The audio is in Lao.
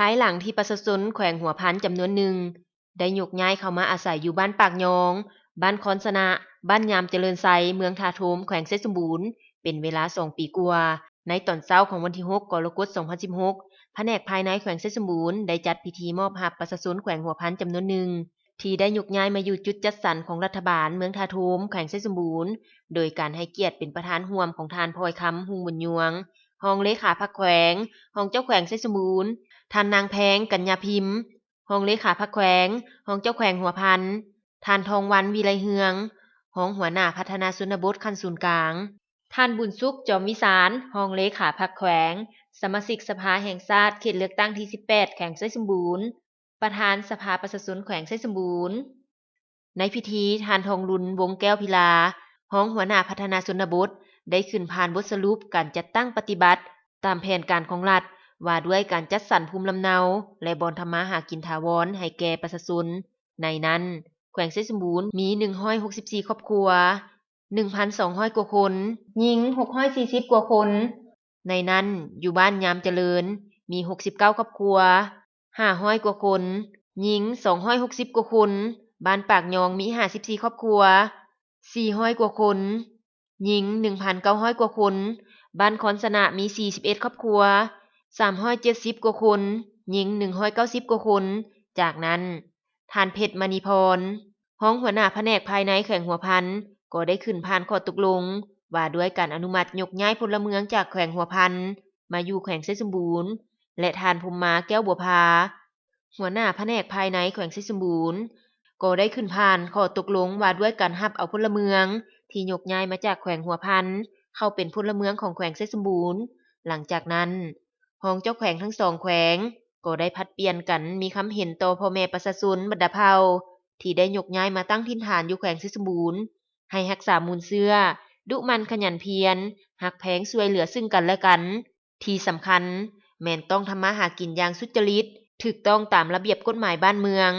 ພາຍຫຼັງທີ່ປະຊາຊົນແຂວງຫົວພັນຈຳນວນໜຶ່ງ ໄດ້ຍົກຍ້າຍເຂົ້າມາອາໄສຢູ່ບ້ານປາກຍອງ, ບ້ານຄອນຊະນະ, ບ້ານຍາມຈະເລີນໄຊ, ເມືອງທ່າໂທມ, ແຂວງໄຊສົມບູນ ເປັນເວລາສອງປີກວ່າ, ໃນຕອນເຊົ້າຂອງວັນທີຫົກ ກໍລະກົດ ສອງພັນສິບຫົກ ພະແນກພາຍໃນແຂວງໄຊສົມບູນ ໄດ້ຈັດພິທີມອບຮັບປະຊາຊົນແຂວງຫົວພັນຈຳນວນໜຶ່ງ ທີ່ໄດ້ຍົກຍ້າຍມາຢູ່ຈຸດຈັດສັນຂອງລັດຖະບານເມືອງທ່າໂທມ ແຂວງໄຊສົມບູນ ໂດຍການໃຫ້ກຽດເປັນປະທານຮ່ວມຂອງທ່ານ ພອຍຄຳ ຮຸ່ງບຸນຍວງ ຮອງເລຂາພັກແຂວງ, ຮອງເຈົ້າແຂວງໄຊສົມບູນ, ທ່ານນາງ ແພງ ກັນຍາພິມ ຮອງເລຂາພັກແຂວງ, ຮອງເຈົ້າແຂວງຫົວພັນ, ທ່ານ ທອງວັນ ວິໄລເຮືອງ ຮອງຫົວໜ້າພັດທະນາຊົນນະບົດຂັ້ນສູນກາງ, ທ່ານ ບຸນສຸກ ຈອມວິສານ ຮອງເລຂາພັກແຂວງ, ສະມາຊິກສະພາແຫ່ງຊາດເຂດເລືອກຕັ້ງທີສິບແປດ ແຂວງໄຊສົມບູນ, ປະທານສະພາປະຊາຊົນແຂວງໄຊສົມບູນ. ໃນພິທີ, ທ່ານ ທອງລຸນ ວົງແກ້ວພິລາ ຮອງຫົວໜ້າພັດທະນາຊົນນະບົດ ໄດ້ຂຶ້ນຜ່ານບົດສະຫຼຸບການຈັດຕັ້ງປະຕິບັດຕາມແຜນການຂອງລັດ ວ່າດ້ວຍການຈັດສັນພູມລຳເນົາ ແລະ ບ່ອນທຳມາຫາກິນຖາວອນໃຫ້ແກ່ປະຊາຊົນ. ໃນນັ້ນ, ແຂວງໄຊສົມບູນມີໜຶ່ງຮ້ອຍຫົກສິບສີ່ຄອບຄົວ, ໜຶ່ງພັນສອງຮ້ອຍກວ່າຄົນ, ຍິງຫົກຮ້ອຍສີ່ສິບກວ່າຄົນ. ໃນນັ້ນ, ຢູ່ບ້ານຍາມຈະເລີນ ມີຫົກສິບເກົ້າຄອບຄົວ, ຫ້າຮ້ອຍກວ່າຄົນ, ຍິງສອງຮ້ອຍຫົກສິບກວ່າຄົນ, ບ້ານປາກຍອງມີຫ້າສິບສີ່ຄອບຄົວ, ສີ່ຮ້ອຍກວ່າຄົນ, ຍິງໜຶ່ງພັນເກົ້າຮ້ອຍກວ່າຄົນ, ບ້ານຄອນຊະນະມີສີ່ສິບເອັດຄອບຄົວ, ສາມຮ້ອຍເຈັດສິບກວ່າຄົນ, ຍິງໜຶ່ງຮ້ອຍເກົ້າສິບກວ່າຄົນ. ຈາກນັ້ນ, ທ່ານ ເພັດມະນີພອນ ຮອງຫົວໜ້າພະແນກພາຍໃນແຂວງຫົວພັນ ກໍໄດ້ຂຶ້ນຜ່ານຂໍ້ຕົກລົງວ່າດ້ວຍການອະນຸມັດຍົກຍ້າຍພົນລະເມືອງຈາກແຂວງຫົວພັນມາຢູ່ແຂວງໄຊສົມບູນ ແລະ ທ່ານ ພົມມາ ແກ້ວບົວພາ ຫົວໜ້າພະແນກພາຍໃນແຂວງໄຊສົມບູນ ກໍໄດ້ຂຶ້ນຜ່ານຂໍ້ຕົກລົງວ່າດ້ວຍການຮັບເອົາພົນລະເມືອງທີ່ຍົກຍ້າຍມາຈາກແຂວງຫົວພັນ ເຂົ້າເປັນພົນລະເມືອງຂອງແຂວງໄຊສົມບູນ. ຫຼັງຈາກນັ້ນ, ຮອງເຈົ້າແຂວງທັງສອງແຂວງ ກໍໄດ້ຜັດປ່ຽນກັນມີຄຳເຫັນຕໍ່ພໍ່ແມ່ປະຊາຊົນບັນດາເຜົ່າ ທີ່ໄດ້ຍົກຍ້າຍມາຕັ້ງຖິ່ນຖານຢູ່ແຂວງໄຊສົມບູນ ໃຫ້ຮັກສາມູນເຊື້ອ, ດຸໝັ່ນຂະຫຍັນພຽນ, ຮັກແພງຊ່ວຍເຫຼືອຊຶ່ງກັນແລະກັນ. ທີ່ສຳຄັນ, ແມ່ນຕ້ອງທຳມາຫາກິນຢ່າງສຸດຈະລິດ, ຖືກຕ້ອງຕາມລະບຽບກົດໝາຍບ້ານເມືອງ,